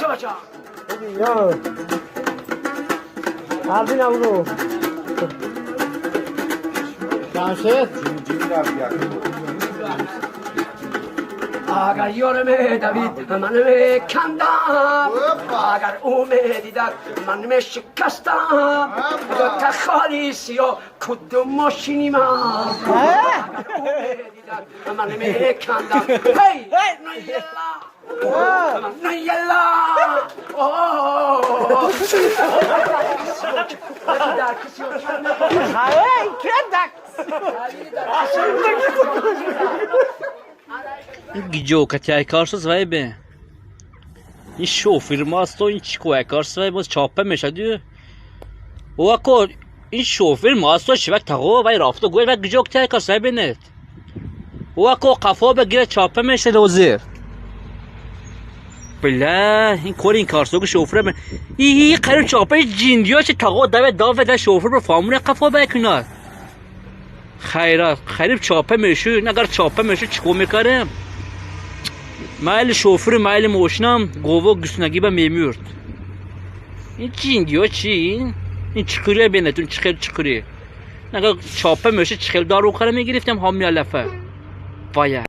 Бача, бача. Ҷамшед. Агар ёр медавид, ман мекандам, агар ӯ медидад, ман мешикастам. Дута холи сиё кудум мошини ман. Агар ӯ медидад, ман мекандам. Ҳей, наела, наела. Ҳай, кедак. Гиҷо катяйкарсос вайбе. Ин шофирмасто, ин чикоякарс вай боз чапа мешаду. Овако ин шофир масто шивак таго вай рафто гӯй вай гиҷо катяйкарс вай бинет. Овако қафо бегира чапа мешад ҳозир. Бля, ин кори ин карсоги шофира. И қариб чапа ҷиндиё чи таго даве даве да шофир ба фамуне қафо бекунад. Хайрат, қариб чапа мешу, агар чапа мешу чико мекарем? Майли шофири, майли мошинам гово гуснагӣ ба мемурд. Ин ҷиндиё чи? Ин чиқурия бинетун, чихел чиқурӣ. Агар чапа мешу чихел дару қара мегирифтем ҳамни алафа. Вая.